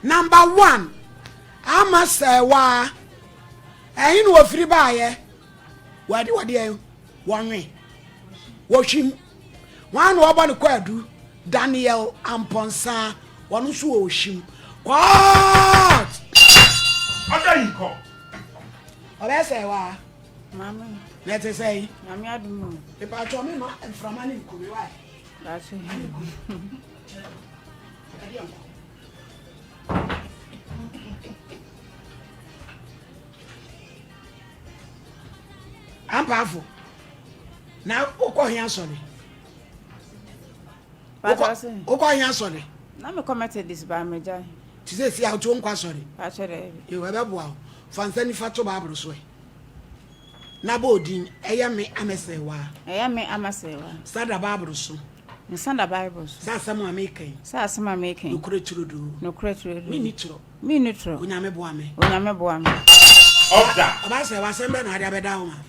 Number one, Ama Sɛɛwaa, ɛhe na wɔfiri baeɛ? Wɔde wɔdeɛ wɔnwe, wɔhwim. Wɔn na wɔbɔ no kwaadu, Daniel Amponsah, wɔn nso wɔ ohwim. Court! Ɔda yi kɔ. Ɔbɛyɛ sɛɛwaa. Maame. Na ɛte sɛ yi. Nyame adom o. Mepatwɔ me ma mframa ne nkumi wae. Daakye. Ɛdeɛ nkɔ. Ampaafo, na wokɔ he asɔre? Wokɔ he asɔre? Na mekɔ Methodist baa megyae. Te sɛ si a wote wonkɔ asɔre? Pakyɛ daabi. Yo, ɛbɛboa wo. Fa nsa nifa to Bible so ɛ. Na bɔ odin, ɛyɛ me amɛsɛewaa. Ɛyɛ me amɛsɛewaa. Sa da Bible so. Nsa da Bible so. Sɛ asɛm a meka yi. Sɛ asɛm a meka yi. Nokorɛ turodoo. Nokorɛ turodoo. Menni torɔ. Menni torɔ. Onyame boa me. Onyame boa me. Ɔda. Ɔbaa sɛ w'asɛm bɛn na wode abɛda wo maame?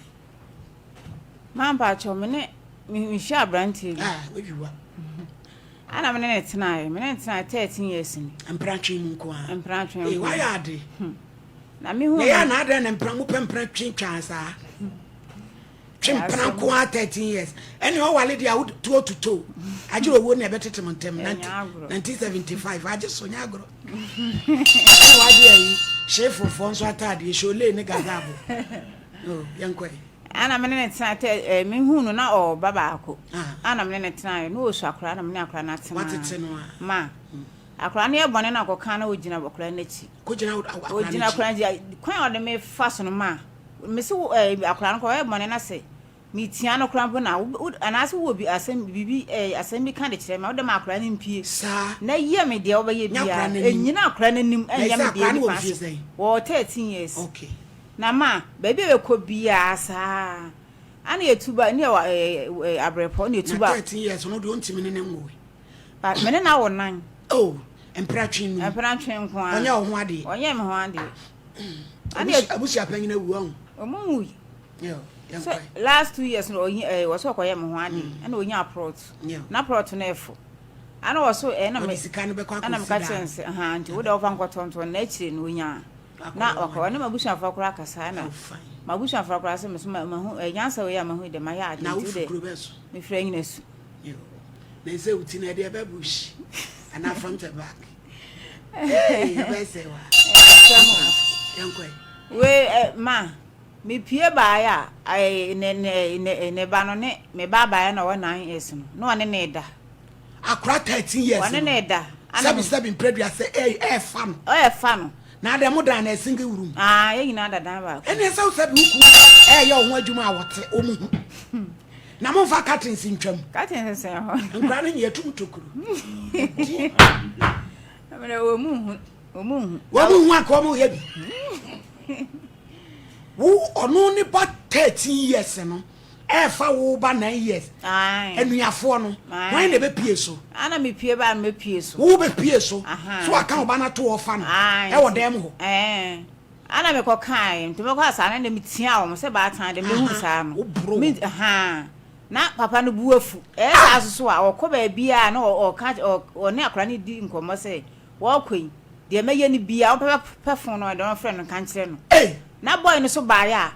Maa mpakyɛw me ne mehyia aberanteɛ bi. Ah, wadwiwa. Ana me ne ne tenaeɛ. Me ne ne tenaeɛ 13 years ni. Mpratwe mu nko ara. Mpratwe nko. Ee, wayɛ ade. Hmm. Na me hu. Na yɛ na adɛn na mpra mo pɛ mpra twintwaa saa. Twe mpena nko ara 13 years. Ɛne ɔwale deɛ a tuo tuto. Agye owuo na ɛbɛtete mo ntɛm. 1975 agye so nyɛ agorɔ. Ɛna wagye ayi hyeefofoɔ nso ataadeɛ shole ne gazabo. Oh, yɛnkɔ yi. Ana me ne ne tena tɛ ɛ eh, me hu no na ɔwɔ ba baako. Ah. Ana me ne ne tena yɛ na ɔsu akora na me ne akora no atena. Watete no a. Ma. Akora no yɛ bɔne na ɔkɔka na ɔgyina akora no akyi. Kɔgyina akora no akyi. Ɔgyina akora no akyi. Kwan a ɔde me fa so no ma. Mese wo eh, akwadaa no koraa ɔyɛ bɔne na sɛ metia no koraa mpo na wo anaasɛ wowɔ bi asɛm biribi eh, asɛm bi ka de kyerɛ me a wode ma akwadaa no mpie Saa. na yɛ me deɛ wobɛyɛ Nyɛ biara akwadaa no anim. ɛnyina akwadaa no anim Na ɛnyɛ ɛsɛ me deɛ akwadaa no ɛni wɔ kwan mfie so sɛn? wɔwɔ 13 years Okay. na ma baabi a yɛkɔ biara saa ana yɛtu ba ne yɛwɔ eh, eh, abrɛpɔ ne yɛtu Na ba 13 years no deɛ ɔntumi ne ne nwoe. Ba me ne no awo nan. Oh, mpratwe num. Mpratwe nko ara. Ɔnyɛ wo ho adeɛ. Ɔnyɛ me ho adeɛ. Abusua panyin awu ɔho. Ɔmo nwui. So last 2 years no ɔnyi ɛɛ wɔsɛ ɔkɔyɛ me ho adeɛ ɛna onya plot. Na plot no ɛfo. Ɛna wɔso ɛna me sika no bɛkɔ ɛna meka kyerɛ no sɛ ahan nti wo deɛ wɔfa nkɔtɔntɔn na akyire no onya na wakɔ ɔne m'abusuafoɔ koraa kasa ɛna m'abusuafoɔ koraa sɛ meso mahu nyansa wei a mahu yi deɛ mayɛ adeɛ nti wo deɛ mefiri anyina su. Na ɛsɛ wo ti no ɛde ɛbɛ bush anaa front and back. Hey, ɛbɛ sɛ wa. Yɛnkɔ yi. Wei ɛ ma mepie baeɛ a ɛɛ ne ne ne ne ba no ne me ba baeɛ na ɔwɔ 9 years no na ɔne ne da. Akora 13 years Ɔne no. ne da. Sɛbi sɛbi mprɛdua sɛ ɛɛ ɛɛfa no. Ɔyɛ no. Na adɛ mo dan na single room. Aa yɛn nyinaa da dan baako. Ɛne ɛsɛ wo sɛbi wo kun ɛɛyɛ wo ho adwuma a wɔte wɔn ho. Na mo nfa curtains ntwam. Curtains sɛn hɔ. Nkora no nyɛ tum tokuro. Ɛmɛ wɔn mu hu wɔn mu hu. Wɔn mu hu anka wɔn yɛ bi. Wo ɔno ne ba 13 years no ɛɛfa wo ba 9 years. Anuafoɔ no wɔn na ɛbɛpie so. Ana mi pie ba mi pie so. Wo bɛ pie so. So aka wo ba no ato ɔfa no ɛwɔ dan mu hɔ. Ana mi kɔ kaa nti mi kɔ asa na mi tia wɔn sɛ baatan de mi hu saa no. Mi na papa no bu afu ɛyɛ saa soso a ɔkɔ baabi a na ɔka ɔne akora no di nkɔmmɔ sɛ wɔkɔ yi deɛ mɛyɛ no bia ɔpɛ pɛ phone no ɛde ɔfrɛ no nka nkyerɛ no na boy no so baeɛ a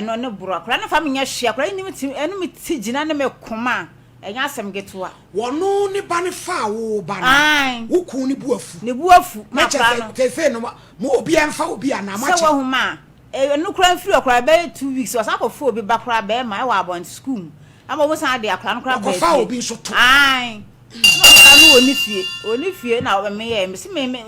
ɛno ne boro akora no fa menyɛ hwee akora no nim ti ɛno me ti gyina ne me koma a ɛnyɛ asɛm ketewa. Wɔno ne ba no faa wo ba no wo kun ne bu afu ne bu afu ma akora no sɛ no mo obi ɛmfa obi anaa mo akyɛ sɛ wahu ma ɛno koraa mfiri ɔkoraa bɛyɛ 2 weeks ɔsan kɔfa obi ba koraa bɛrima ɛwɔ abɔnte sukuu mu ama wɔn san de akora no koraa bɛɛ ɔkɔfa obi nso to ae na ɔka no wɔ ne fie wɔ ne fie na meyɛ mesi me me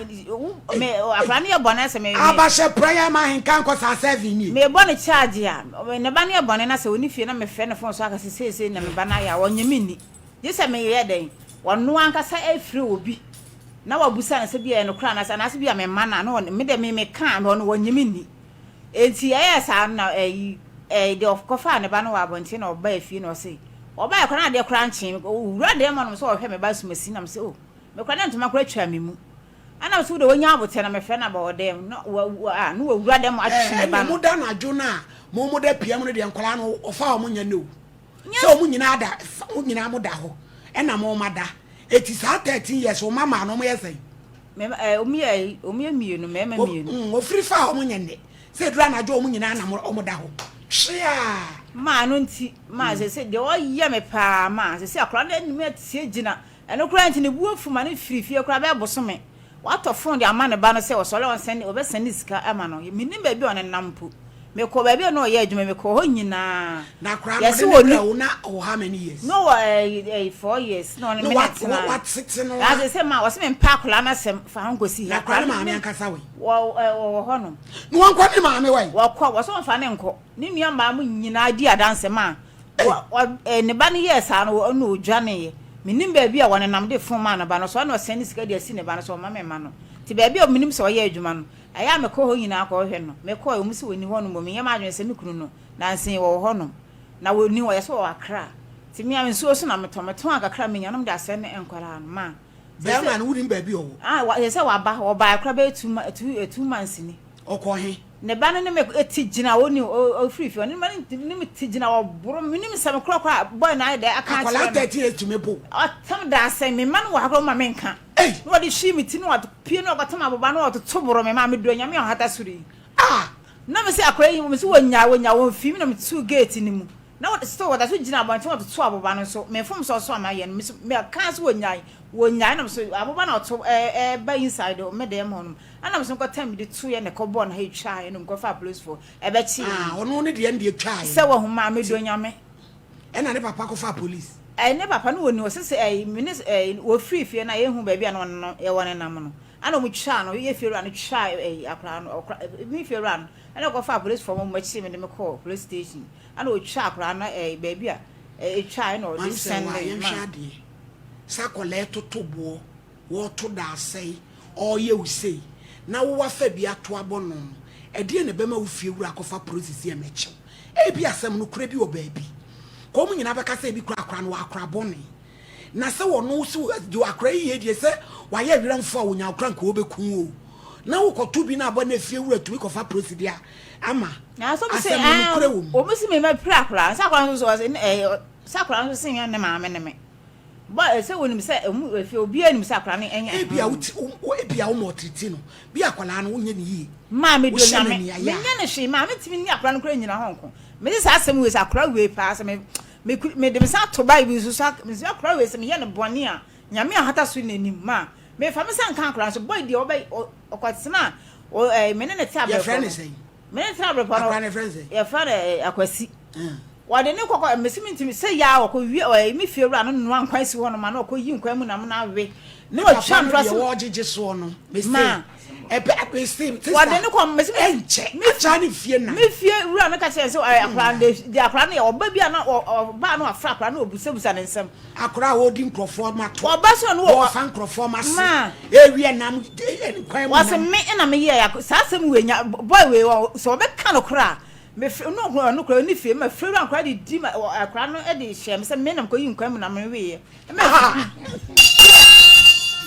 me akora no yɛ bɔne sɛ me abahyɛ prayer ma ahenka nkɔ saa seven nie mebɔ ne charge a ne ba no yɛ bɔne na sɛ wɔ ne fie na mefrɛ ne phone so aka sɛ seesei na me ba no ayɛ a ɔnyɛ me ni gye sɛ meyɛ dɛn ɔno ankasa afiri obi na wabusa no sɛ bi a ɛyɛ nokorɛ anaasɛ anaasɛ bi a mema no a na ɔne me dɛ me meka a na ɔno wɔnyɛ me ni enti ɛyɛ saa na ɛyi ɛyi deɛ ɔkɔfaa ne ba no wɔ abɔnten na ɔbaa fie na ɔse ɔbaa kora na adeɛ koraa nkyee owura deɛ ma nom sɛ ɔhwɛ me ba sumasi nam sɛ o me kora na ntoma kora twa me mu ɛna sɛ wode wɔnya abotɛ na mefrɛ no aba ɔdɛm na wa a na wawura dɛm atwe me ba ɛne no mo da anadwo no a mo mo da pia mu no deɛ nkwadaa no ɔfa wɔn nyɛ no sɛ wɔn nyinaa da mo nyinaa mo da hɔ ɛna mo ma da eti saa 13 years wɔn mama no wɔn yɛ sɛn. Mɛma ɛɛ wɔn yɛ wɔn yɛ mmienu mmarima mmienu. Wɔfiri fa a wɔn nyɛ nnɛ sɛ eduru anadwo wɔn nyinaa na wɔn da hɔ hweaa. Maa no nti maa sɛ sɛ deɛ ɔyɛ me paa maa sɛ sɛ akwadaa no anim atie gyina ɛno koraa nti ne bu afu ma no firi fie koraa bɛyɛ bosome watɔ fon de ama ne ba no sɛ ɔsɔre a ɔnsɛnde ɔbɛsɛnde sika ama no menim baabi a ɔnenam mpo Mekɔɔ baabi a na ɔyɛ adwuma, mekɔɔ hɔ nyinaa. Na akwadaa no, ɔde ne brɛ wo na ɔwɔ how many years? Na ɔwɔ ɛyi ɛyi 4 years na ɔne me na tena. Watete no. Na sɛ ma ɔsɛ me mpa akwadaa no asɛm fa ho nkɔsi ha. Na akwadaa no maame ankasa wɔ yi? Wɔ wɔ hɔ nom. Na wɔnkɔ ne maame wɔ yi? Wɔkɔ, wɔsɛ wɔmfa ne nkɔ. Ne nua mmaa mu nyinaa di adanse ma wɔ wɔ ne ba no yɛɛ saa no ɔno ɔdwaneeɛ. Menim baabi a wɔnenam de fon maa ne ba no so ɔna ɔsɛn ne sika de asi ne ba no so ɔmma me mma no. Nti baabi a menim sɛ ɔyɛ adwuma no. Ɛyɛ a mekɔ hɔ nyinaa kɔhwehwɛ no. Mekɔe, wɔn se wɔnni hɔnom mmom menyɛ m'adwene sɛ me kunu no, nansa yi wɔwɔ hɔnom. Na wɔnni hɔ, yɛse wɔwɔ Accra. Nti me a nsuo so na metɔn, metɔn a kakra a menya no mede asɛne nkwadaa no. Ma seesei. Bɛɛma no wonim baabi a ɔwɔ? Ah, wa, seesei waba, wɔbaeɛ koraa bɛyɛ 2, 2, 2 months ni. Ɔkɔɔ he? Ne ba no ne me te gyina, ɔni, ɔfiri fie, ɔne ne ba no ne me te gyina, ɔboro me, menim nsɛm korɔ koraa a boy no ayɛ dɛ aka akyerɛ no. Akwadaa 13 years tumi bo wo? Ɔtam da asɛn, me mma no wɔ ha koraa wɔma menka. Ei! Na wɔde hwii me ti na wɔpue na wɔkɔtam aboba na wɔtoto boro me maa medɔ Nyame a ɔhata soro yi. Ah! Na mese akwadaa yi, mese wɔnyaa wɔnyaa wɔn fii me na metuu gate no mu. Na wɔde still wɔda so gyina abɔnten wɔtoto aboba no nso. Me mfomsoɔ so a mayɛ no, mese mekaa sɛ wɔnyae wɔnyae na mese aboba na ɔto ɛɛba inside me dɛm hɔ nom. Ɛna mese mekɔtam bi de toeɛ na ɛkɔbɔɔ no ha ɛtwaeɛ na mekɔfaa policefoɔ ɛbɛkyee me. Ah, ɔno ne deɛ no deɛ ɛtwaeɛ. Sɛ wahu maa medɔ Nyame. Ɛna ne papa kɔfaa police. Ɛɛ ne papa no wɔ ni ɔse sɛ ɛɛ me ne ɛɛ wɔfiri fie no a yɛnhu baabi a na ɔno no yɛwɔ ne nam no ɛna wɔn twaa no yɛ fie wura no twaa ɛɛ akwadaa no ɔkora me fie wura no ɛna ɔkɔfaa police foɔ wɔn akyi me de me kɔɔ police station ɛna ɔtwaa akwadaa no ɛɛ baabi a ɛɛ ɛtwaa ɛna ɔde Maame sɛ sɛn wa ne yɛnhwɛ ma. adeɛ sɛ akwadaa ɛtoto boɔ wɔɔto da asɛe ɔɔyɛ wo sei na wo wafa bi ato abɔ no no ɛdeɛn na ɛbɛma wo fie wura akɔfa polisi sɛ ɛmɛkyew Ebia asɛm no korɛ bi wɔ baabi. Ka wɔn nyinaa bɛka sɛ ebi koraa akora no wɔ akora bɔne. Na sɛ wɔno so deɛ akora yi yɛ deɛ sɛ wayɛ werɛmfo a wɔnya akora nka wɔbɛku o. Na wokɔto bi na abɔ na efie wura tumi kɔfa polisi deɛ a ama Nanso wɔn se asɛm no nokorɛ wɔ mu. Wɔn se mema pira akora no. Sɛ akora no nso so ɔse ɛɛ sɛ akora no nso se nyɛ ne maame ne me. Bɔ ɛ sɛ wɔnim sɛ ɔmu efie obiara nim sɛ akwadaa no ɛnyɛ. Ebia wo ti wo ebia wo ma ɔtiriti no bi akwadaa no wonyɛ ne yie. Maa me dɔ Wohyɛ no nyame nea yɛ a. menyɛ no hwee maa me ntumi ne akwadaa no koraa nyina hɔ nko mese saa asɛm wei sɛ akwadaa wei paa sɛ me me ku me de me san to bible so so me sɛ akwadaa wei sɛ meyɛ no bɔne a nyame ahata so n'anim maa me fa me sa nka akwadaa no so boy deɛ ɔbɛ ɔkɔtena ɔ ɛ me ne ne te Yɛfrɛ abrɛkɔ ne no sɛn? Me ne tena abrepɔ no. Akora no yɛfrɛ no sɛn? Yɛfrɛ no eh, Akwasi. Wɔde ne kɔkɔ mesi mi ntumi sɛ yaa ɔkɔ wie ɔyɛ me fie wura no noa nkwan si hɔ no ma na ɔkɔ yi nkwan mu nam na awe. Ne papa no deɛ wɔgyegye soɔ no mese ɛbɛ mese sista wɔde ne kɔ mesi ɛnkyɛ akya ne fie na me fie wura no ka kyerɛ sɛ ɔyɛ akora no de akora no yɛ ɔba bi a na ɔba na wafra akora no obusabusa ne nsɛm. Akora a wɔdi nkurɔfoɔ ma to. Ɔba so no wɔ. Wɔfa nkurɔfoɔ ma se. Ewie nam nkwan mu nam. Wɔse me na me yɛ saa asɛm wei nya boy wei wɔ sɛ ɔbɛka no koraa me firi no kora no kora ne fie ma firi wura nkora de di ma akora no de hyɛ me sɛ me na mekɔyi nkwan mu na me weeɛ ma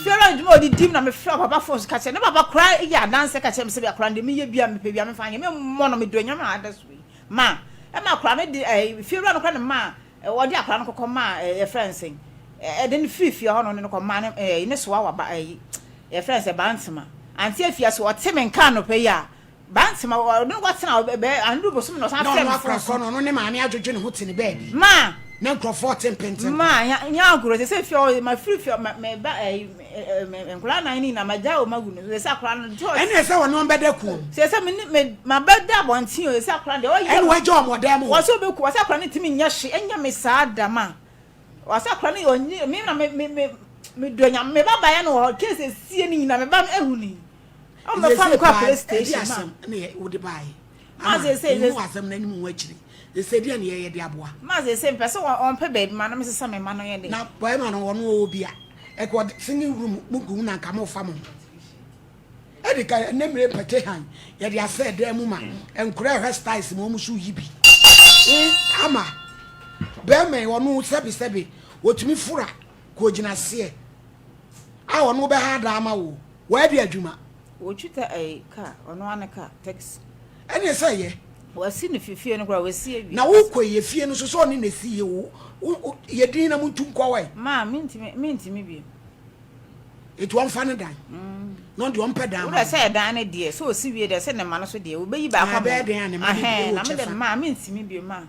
fie wura adwuma ɔde di mu na me frɛ papa fon so ka kyerɛ ne papa kora yɛ adanse ka kyerɛ me sɛ akora no de meyɛ bia mepɛ bia mefa nyɛ me mmɔ no medɔ nyame ada so yi ma ɛma akora no de fie wura no kora ne ma Wɔde akwadaa no kɔkɔ maa ɛɛ yɛfrɛ no sɛn ɛde no firi fie hɔ no ne no kɔ maa ne ɛɛ ne soa wɔ ba ɛyi yɛfrɛ no sɛ Bantama. Ante Afia so ɔte me nka anɔpa yi a Bantama ɔde no kɔtena bɛɛ anuru bosom na ɔsan Na frɛ ɔno me akora fon so. korɔ no ɔno ne maame adwodwo ne ho te ne baabi. Ma. Na nkurɔfoɔ te mpenten Ma nya nya agorɔ sɛ sɛ fie hɔ ma firi fie ma me ba ɛyi ɛɛ nkwadaa nan ne nyinaa ma gya wɔn agu no sɛ sɛ akwadaa no de Ɛne sɛ wɔne wɔn bɛda kuo mu. Sɛ sɛ me ne me ma bɛ da abɔnten o sɛ akora deɛ ɔyɛ. Ɛna wagya wɔn wɔ dan mu hɔ. Wɔsɛ obeku wɔsɛ akora no ntumi nyɛ hwe ɛnyɛ me saa da ma wɔsɛ akora no ɔnyi me na me me me me dɔ nya me ba baeɛ no wɔ hɔ case esie ne nyina me ba ehu ni ɔmo bɛ fa me kɔ police station ma. Ɛdi asɛm ɛna yɛ wode baeɛ ama mehu asɛm no anim ho akyiri sɛ deɛ ne yɛyɛ de aboa. Ma sɛ sɛ mpɛ sɛ wɔn pɛ baabi ma no me sesa me ma no yɛ de. Na bɛrima no ɔno ɔwɔ bi a ɛkɔ singing room mu gu na nka mo fa mo ho. Ɛde ka ɛnɛ mmere mpɛte han yɛde asɛ dan mu ma nkora ɛhwɛ styles ma wɔn so yi bi ama bɛrima yi ɔno sɛbesɛbe wɔtumi fura kɔ gyina seɛ a ɔno bɛha adaa ama wo wɔadi adwuma. Wɔtwi ta ɛyi kaa ɔno ara ne kaa taxi. Ɛne sɛ yɛ. Wɔasi no fie no koraa wɔasi awie. Na wokɔ yɛ fie no so sɛ ɔne na esi yɛ o yɛ din na mo ntu nkɔ wɛ. Maa mentumi mentumi bio. Eti wɔmfa no dan. Na ɔno deɛ ɔmpɛ dan Wo ma deɛ no. sɛ ɛdan no deɛ sɛ ɔsi wie deɛ sɛ ne mma no so deɛ wɔbɛyi baako Ah, ama ɛbɛyɛ den a ne mma no deɛ Ahɛn, wɔ na me deɛ kyɛfa. ma mentumi bio ma.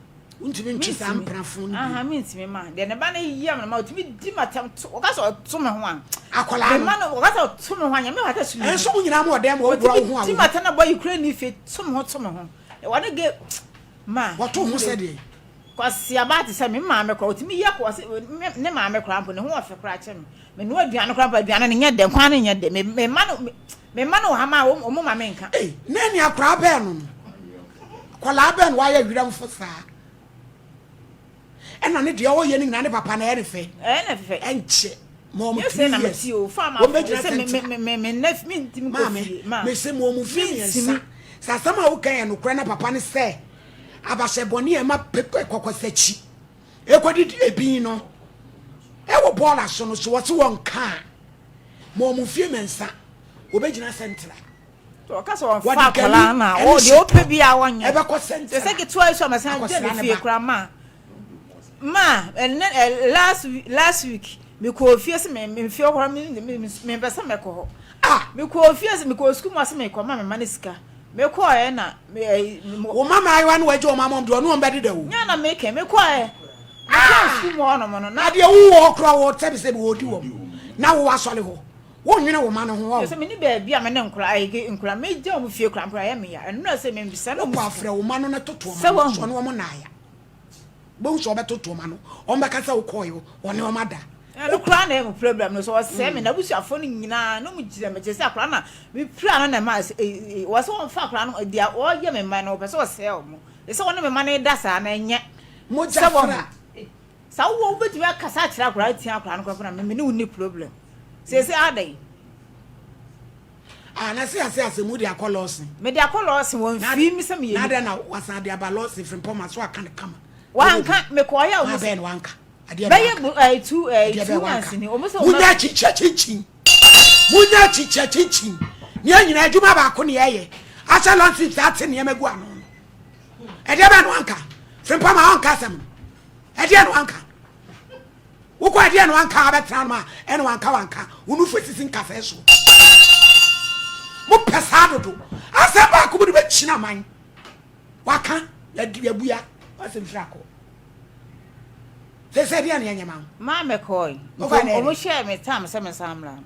Wontumi ntwe saa Mentumi. mprafo no bio. Aha, mentumi ma. Deɛ ne ba no yam no ma ɔtumi di m'atɛm to ɔka sɛ ɔto me ho a. Akwadaa Me no. ma no ɔka sɛ ɔto me ho a nyame hata so Ɛnso mo nyinaa mo wɔ dan mu a wobura wo ho Ɔtumi a di wo. m'atɛm na bɔ Ukraine fie to me ho to me ho. Wɔne ge ma. Wɔto ho sɛ deɛ. Kwasiaba te sɛ me maame koraa ɔtumi yɛ kɔ ɔse ne maame koraa mpo ne ho ɔfɛ koraa kyɛ me. Menoa aduane koraa mpo aduane no nyɛ dɛ nkwan no nyɛ dɛ me me mma no me mma no wɔ ha ma wɔn ma me nka. Ei na ɛne akwaraa bɛn no no akwaraa bɛn no wayɛ werɛmfo saa ɛna ne deɛ ɔyɛ no nyinaa ne papa na ɛyɛ ne fɛ ɛyɛ ne fɛ ɛnkyɛ ma wɔn 3 years wɔn bɛgyina sɛntra maame mese ma wɔn mfie mmiɛnsa sɛ asɛm a woka yɛ nokorɛ na papa ne sɛ abahyɛ bɔne a ɛma kɔkɔsakyi Ɛkɔdidi ebin no ɛwɔ bɔɔla so no so wɔse wɔn ka a ma wɔn mfie mɛnsa wɔbɛgyina sɛntra. Ɔka sɛ wɔmfa akwadaa no a deɛ ɔpɛ bi a wɔnyɛ ɛbɛkɔ sɛntra sɛ ketewa yi so a mɛsan gye ne fie koraa ma ma ɛnɛ last last week mekɔɔ fie sɛ me mfie hɔ mempɛ sɛ mɛkɔ hɔ ah mekɔɔ fie sɛ mekɔɔ sukuu mu ase mekɔ ma mema ne sika Mekɔɔɛ na me ɛyi. Wo mma mmaayewa no wɔagye wɔn ama wɔn deɛ ɔne wɔn bɛdeda o. Nya na mekɛ mekɔɔɛ mekɔɔ sukuu mu hɔ nom no na. Na deɛ wo wɔ hɔ koraa wɔ sɛbi sɛbi wɔdi wɔn na wo asɔre hɔ wo nwene wo ma no ho ɔ. Sɛ me ni baabi a me ne nkora ɛyi nkora me gya wɔn fie koraa mpo ɛyɛ me ya ɛnora sɛ me bisa na wɔn. Wokɔ afrɛ wo ma no na toto wɔn ano so ɔne wɔn naaya. Bohu sɛ ɔbɛtoto wɔn ano, wɔbɛka sɛ wokɔe, wɔne wɔn ada. Ɛno koraa na ɛyɛ me problem no, sɛ ɔsɛe me, n'abusuafoɔ no nyinaa na wɔgyina m'akyi sɛ akwadaa no a mepira no na ɛma wɔ sɛ wɔmfa akwadaa no deɛ ɔyɛ me mma no wɔpɛ sɛ ɔsɛe wɔn, sɛ wɔne me mma no da saa na ɛnyɛ Mogya sɛ wɔn fra. Sɛ wowɔ wobɛtumi akasa akyerɛ akwadaa atia akwadaa no koraa na me ne wo nni problem. Seesei adɛn? Ah, na se ase asɛm wode akɔ lɔɔsen. Mede akɔ lɔɔsen, wɔmfii me sɛ meyɛ Na nipa. adɛn na wasan de aba lɔɔsen Frimpong ma so aka no kama. Wanka, mekɔɔyɛ a Maa wɔn se. bɛn na wanka? Adeɛ bɛn Bɛyɛ wanka? bu ɛɛ two ɛɛ Adeɛ two bɛn months wanka? ni, wɔn se wɔn Munya akyinkyin akyinkyin. Munya akyinkyin akyinkyin. Nea nyinaa adwuma baako na yɛyɛ. Ahyɛ lɔɔsen saa ate nneɛma gu ano no. Ɛdeɛ bɛn na wanka? Frimpong ma ɔnka asɛm no. Ɛdeɛ na wanka? Wokɔ ɛdeɛ na wanka abɛtena nom a ɛna wanka wanka wo nufu asisi nkasɛɛ soɔ. Mopɛ saa dodo. Asɛm baako mu de bɛkyina man. Waka yɛabua wasɛm firi akɔ. Sɛ sɛ ɛdeɛ na yɛnyɛ ma wo. Maa mekɔe. Nti ɔmo hyɛɛ me tam sɛ mensan mmra no.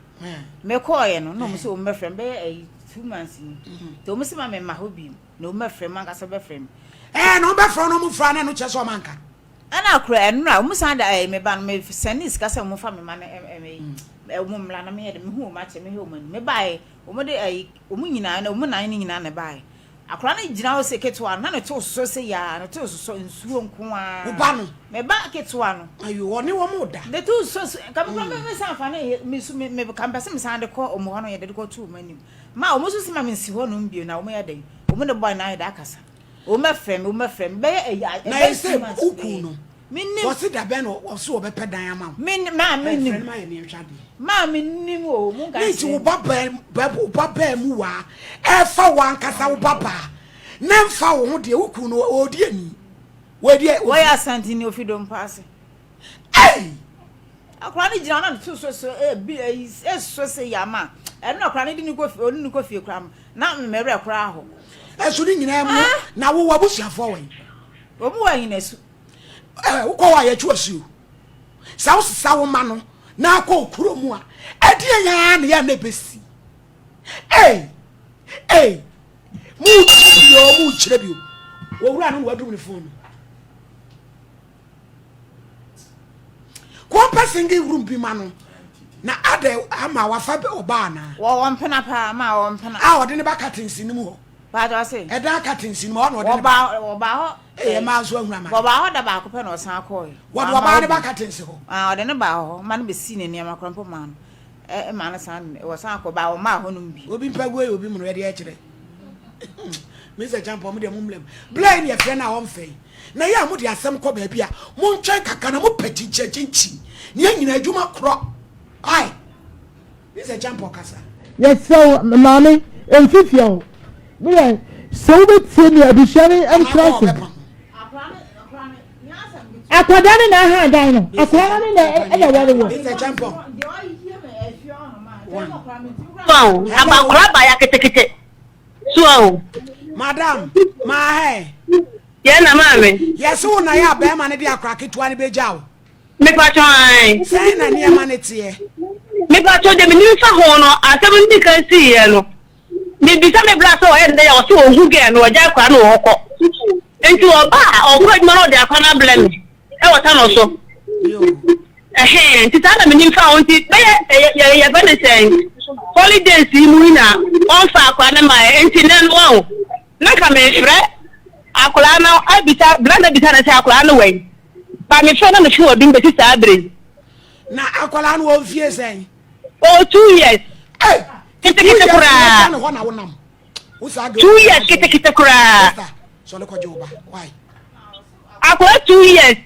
Mekɔeɛ no na ɔmo sɛ ɔmo bɛfrɛ me bɛyɛ ɛyi 2 months ni. Nti ɔmo sɛ ma memma hɔ bio na ɔmo bɛfrɛ me ankasa bɛfrɛ me. Ɛɛ na ɔmo bɛfrɛ wo na ɔmo mfrɛ wo na ɛno kyerɛ sɛ ɔmo anka. Ɛna kora ɛnora ɔmo san da ɛɛ me ba no me sɛnde sika sɛ ɔmo fa me ma no ɛ ɛ ɔmo mmra na me yɛ de me hu ɔmo akyɛ me hwɛ ɔmo anim me baeɛ ɔmo de ɛyi ɔmo nyinaa na ɔmo nan ne nyinaa na ɛbaeɛ akora no gyina hɔ sɛ ketewa no na ne to sosɔ sɛ yaa ne to sosɔ nsuo nko ara Wo ba no? Me ba ketewa no. Ayo ɔne wɔn da. Ne to sosɔ su nka me kora me me san fa ne me su me me ka mpɛ sɛ me san de kɔ ɔmo hɔ no yɛ de de kɔ to ɔmo anim ma ɔmo nso si ma me nsi hɔ nom bio na ɔmo yɛ dɛn ɔmo ne bɔy na ayɛ de akasa. Wɔbɛfrɛ me, wɔbɛfrɛ me. Bɛyɛ ɛyi a. Na yɛ sɛ wo kun no. Menim. Wɔsi da bɛn na ɔsi ɔbɛpɛ dan ama wo. Me maa me nim. Ɛfrɛ no ma yɛ ne nhwɛ adeɛ. Maa me nim o, mo nka Ne nti wo ba baa wo ba baa mu waa ɛfa wo ankasa wo ba baa ne nfa wo ho deɛ wo kun no ɔdi ani. Wɔdi. Wɔyɛ Asanteni ofi Dompa ase. Ei! Akwadaa no gyina hɔ na ne to so so ebi eyi eso se yama. Ɛno na akwadaa no de ne kɔ fie ɔne ne kɔ fie koraa na mmerɛ koraa hɔ. Ɛso ne nyinaa mu na wo w'abusuafoɔ wɔ yi. Wɔn wɔ Ahinasu. Ɛɛ wokɔ hɔ a yɛtwe asuo. Sɛ wosesa wo ma no na akɔ okuro mu a ɛdeɛ yɛn na yɛn na ɛbɛsi. Ei ei mu kyerɛ bio mu kyerɛ bio. Wɔwura no na wadum ne fon no. Kɔmpɛ single room bi ma no na adɛ ama wafa ɔbaa anaa. Wɔwɔ mpena paa ma wɔwɔ mpena. A ɔde ne ba curtains no mu hɔ. Paatɔ ase. Ɛdan curtains no mu hɔ na ɔde ne ba. Wɔba wɔba hɔ. Ee ɛmaa nso ahunu ama. Wɔba hɔ da baako pɛ na ɔsan kɔɔe. Wɔde ɔbaa ne ba curtains hɔ. Ah ɔde ne ba hɔ ma no bɛsii ne nneɛma koraa mpo maa no ɛ maa no san wɔsan kɔ baa wɔmaa hɔ nom bi. Obi mpa guo yɛ obi mono ɛde ɛkyerɛ. Mr. Champon mo deɛ mo mlɛm. Blɛ ne ɛfrɛ no a ɔmfɛ yi. Na yɛ a mode asɛm kɔ baabi a, montwɛn kakra na mopɛ kyinkyiakyinkyin. Ne yɛn nyinaa adwuma korɔ. Ae. Mr. Champon kasa. Yɛsrɛ wo maame, mfi fie hɔ. Me deɛ, sɛ wobɛtie me a, abusua no ntra ase. Akwadaa no na aha dan no. Akwadaa no na ɛna ɛware wɔ. Mr. Champon. One. So Hello. Abankora baayɛ ketekete. So ahu. Madam, maa hɛ. Yɛn na maame. Yɛse wo na yɛ a bɛrima no de akora ketewa no bɛgya wo. Mepatwɔ ae. Sɛn na nneɛma no teɛ? Mepatwɔ deɛ menim fa ho no, asɛm no di kan siiɛ no, mebisa me bra sɛ ɔyɛ ne dɛn a ɔse ɔhu gɛɛ no, ɔgya akora no ɔkɔ. Nti ɔba a, ɔkɔ adwuma na ɔde akora no abrɛ me ɛwɔ Tano so. Ɛhɛn, nti saa na menim fa ho nti bɛyɛ yɛ yɛfɛ ne sɛn holidays yi mu yi na ɔmfa akora no mae nti nɛ no wahu na nka mefrɛ akora no abisa bra no abisa no sɛ akora no wɛn ba mefrɛ na mefrɛ ɔdum bɛsi saa bere yi. Na akwadaa no wɔ mfie sɛn? Ɔwɔ 2 years. Hey, Ketekete koraa. Ne hɔ na wonam. Wo saa girl. 2 years ketekete koraa. Sister, sɔle kɔgye wo ba. Why? Akwadaa 2 years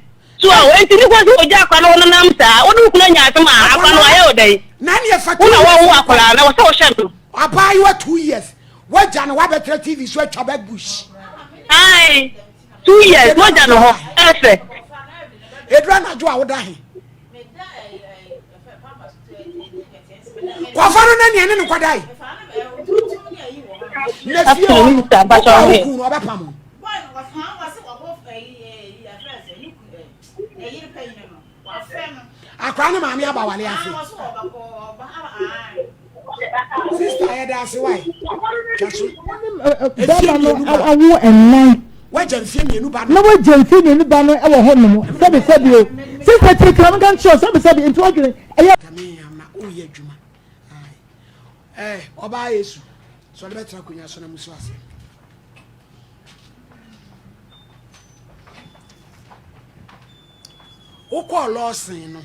so a enti ne kwan sɛ ogya akwadaa no wɔnenam saa wode wo kunu anya asɛm a akwadaa no wayɛ wo dɛn? Na ne yɛfa Wo na wɔwo akwadaa na wɔ sɛ wohyɛ no. Abaayewa 2 years. Wagya no wabɛtena TV so atwa back bush. Ae, 2 years wogya no hɔ ɛfɛ. Edura anadwo a woda he? Kɔfa no na nea ne no kɔda yi. Na fie hɔ no, wokɔ a wo kun no ɔbɛpam wo. Akora ne maame aba wale ase. Sister yɛda ase wae. Twa so. Bɛrima no awo nnan. Wagya mfie mmienu ba no. Na wagya mfie mmienu ba no wɔ hɔ nom. Sɛbi sɛbi o. Sister kyerɛkyerɛ mo ka nkyerɛ sɛbi sɛbi nti wadwene ɛyɛ. Kame am na woyɛ adwuma. Ɛɛ ɔbaa Yesu. Sɔre bɛtena akonnwa so na musu ase. Wokɔɔ lɔɔsen no,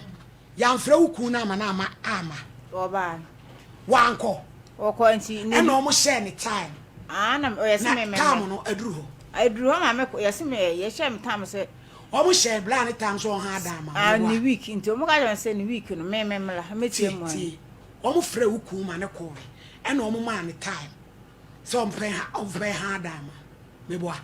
yɛamfrɛ wo kun no ama no ama ama. Ɔbaa. Wankɔ. Ɔkɔ nti. Ɛna ɔmo hyɛɛ ne time. Ah, na ɔyɛ sɛ me me. Na time no aduru hɔ. Aduru hɔ ma me yɛsɛ me yɛhyɛ me time sɛ. Ɔmo hyɛɛ bla ne time sɛ ɔha adan ma. Ah, ne week nti ɔmo ka kyerɛ sɛ ne week no me me mla metie mu. Tie ɔmo frɛ wo kun ma ne kɔɔ ɛna ɔmo maa ne time sɛ ɔmpɛ ha ɔmpɛ ha adan ma meboa.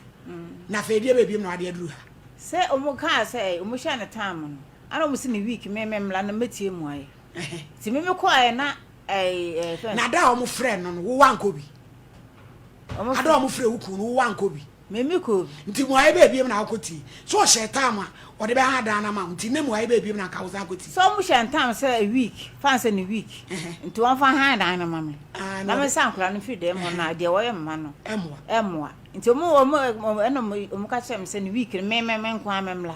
Na afei deɛ baabi na ɔde aduru ha. Sɛ ɔmo kaa sɛ ɔmo hyɛ ne time no ana ɔmo si ne week me me mla na metie mu ayɛ. Nti me me kɔɛ na ɛɛ ɛɛ. Na da a ɔmo frɛ no no wo wankɔ bi. Ada a ɔmo frɛ wo kun no wo wankɔ bi. Me me kɔ bi. Nti mu ayɛ baabi na akɔ tie. So ɔhyɛ time a ɔde bɛ ha dan na ma nti ne mu ayɛ baabi na nka wo san akɔ tie. Sɛ ɔmo hyɛ time sɛ week fan sɛ ne week nti wɔn fa han dan no ma me. Na me nsa nkora no firi dɛm hɔ na deɛ wɔyɛ mma no. Ɛmoa. Ɛmoa. Nti ɔmo ɔmo ɛna ɔmo ɔmo ka kyerɛ me sɛ ne week no me me me nko ara me mmla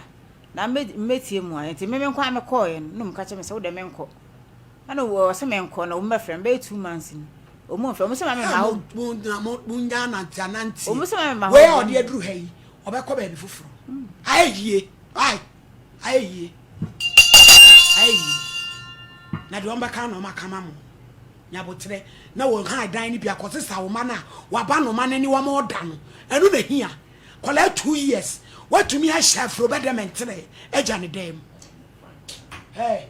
na me mɛtie mu ayɛ nti me me nko ara me kɔɔɛ no na ɔmo ka kyerɛ me sɛ wo deɛ me nkɔ ɛna wɔ sɛ me nkɔ na ɔmo bɛfrɛ me bɛyɛ 2 months ni ɔmo nfrɛ ɔmo sɛ ma me ma hɔ. Mo mo mo mo nya nante anante. Ɔmo sɛ ma me ma hɔ. Wei a ɔde aduru ha yi ɔbɛkɔ baabi foforɔ. Ayɛ yie ayi ayɛ yie ayɛ yie na deɛ ɔmo bɛka na ɔmo aka ma mo. Nyaboterɛ na wɔn ha dan no bi akɔsesa wo ma no a waba no ma no ne wɔn ɔda no ɛno na hia kɔlaa 2 years watumi ahyɛ afuro bɛdɛ mɛntere agya ne dan mu. Hey.